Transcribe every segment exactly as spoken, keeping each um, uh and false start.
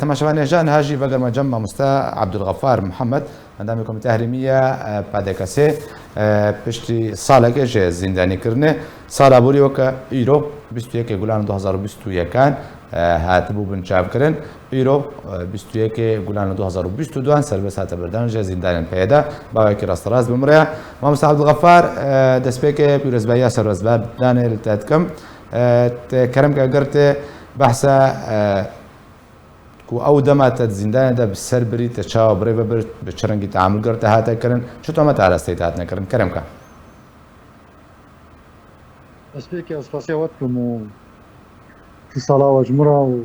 Temaşevanê hêja, niha jî vegerma cem mamoste Abdulxefar Muhammed, endamê Komîteya Herêmî ya, e, P D K S'ê, e, piştî salekê ji zîndanî kirine. Sala borî weke îro, bîst û yekê Gulan du hazar û bîst û yekan, e, hatibû binçavkirin. Îro, e, bîst û yekê Gulan du hazar û bîst û duan serbest hate birdan ji zîndanên peyê de. Bavekî rasterast bi min re ye. Mamoste Abdulxefar, e, destpêkê pîrozbahiya serbestberdanê li te dikim. E, te kerem ke, ger te behsa, e, ku ew dema te di zîndanê de bi ser birî, te çawa bi rê ve bir, bi çi rengî teamul ger te hate kirin, çi tomet arasteyî te hatine kirin? Kerem ke. Destpêkê ez spasiya we dikim û tu sala we ji min re û,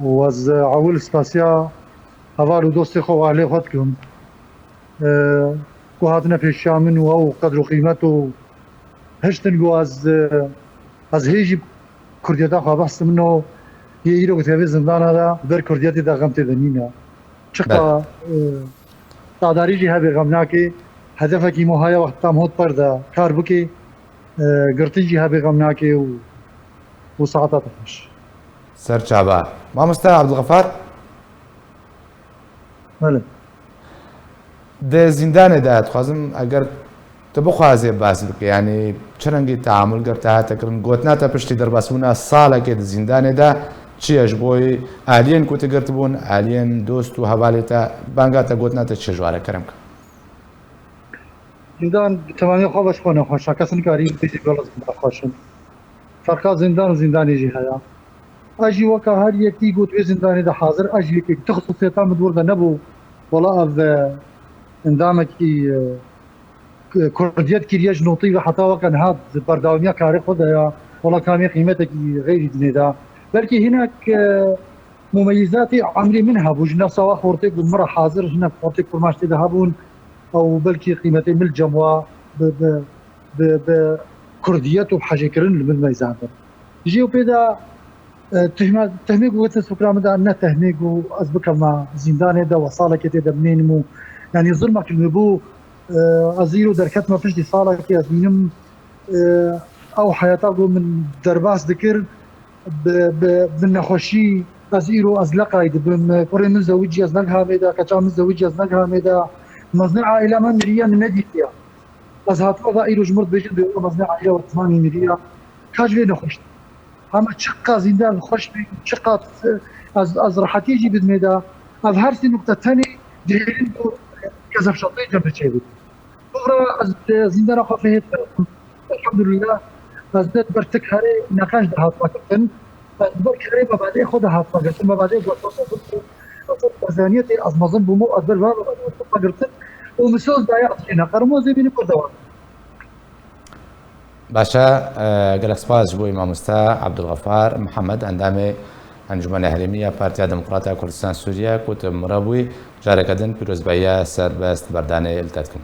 û ez, e, ewil spasiya heval û dostê xwe û ehlê xwe dikim, e, ku hatine pêşiya min û ew qedr û qîmet û hiştin ku ez, e, ez hê jî Kurdiyeta xwe behs min o, yê îro ku tevê zindana de, ber Kurdiyetê de xem tê de nîne. Çiqa, Ber. e, çadarî jî hebê xem nake, hedefekî mo haya wexta hot per de kar bike, e, girtin jî hebê xem nake û, û saeta te xweş. Ser çava. Mamoste Abdulxefar? Belê. Di zîndanê de, dixwazim eger tu bixwazê bas bike, yanî çi rengî teamul ger te hate kirin, gotina te piştî derbasbûna salekê di zîndanê de çi ye? Ji bo aliyên ku tu girtibûn, aliyên dost û hevalê te, banga te, gotina te çi ji ware? Kerem ke. Zîndan bi temamî xwe ve ji xwe nexweş e. Kes nikarî bêjî wela zîndan xweş in. Ferqa zîndan û zîndanê jî heye. Ez jî weke her yekî got wê zîndanê de hazir, ez jî yekek. Ti xisûsiyeta min di wir de nebû. Wela ev, e, endamekî, e, k-, kurdiyet kiriye ji notî ve heta weke niha di berdewamiya karê xwe de ya. Wela kamê qîmetekî xeyrî dinê de. Belkî hinek, e, mumeyîzatê emrê min hebû. Ji nefsa wa xortê ku min re hazir, hinek xortê kurmanc tê de hebûn. Ew belkî qîmetê min li cem wa bi, bi, bi, bi kurdiyet û bi hejêkirin li min meyzandin. Ji ew pê de, e, tuhma-, tehmê ku wete sokra min de ne tehmê ku ez bikevma zîndanê de we salekê tê de binênim û, yanî, zulmek li min bû, e, ez îro derketime piştî salekê ez bînim, e, ew heyata ku min derbas dikir, bi, bi, bi nexweşî ez îro ez leqay dibim, kurê min zewicî ez ne gihamê de, keça min zewicî ez ne gihamê de, mezinê aîla me miriye min nedîtiye. Ez hatime va îro ji mir dibêjin bê wela mezinê aîla we temamî miriye. Ka ji vê nexweş. Hema çiqa zîndan xweş bî, çiqa ez, ez rehetî jî bidimê de. Ev her sê nokte tenê dihêlin ku kezefşatiyê cem biçêbin. Bira ez, e, zîndana xwe fihêt. Elhamdulillah, ez ne ber ti karê neqeş de hatime girtin. Ez ber karê mebadê xwe de hatime girtin. Mebadê goştoso bû. Ezaniyetê ez mezin bûm û ez ber va mebadê xwe girtin. Û misoz daye ez jê neqerim û ez ê bînim berdewam. Baş e, e, gelek spas ji bo Mamoste Abdulxefar Mihemed, endamê Encûmena Herêmî ya Partiya Demokrata Kurdistan Sûriye, ku tu mire bûyî, careke din pîrozbahiya serbest berdanê li te dikim.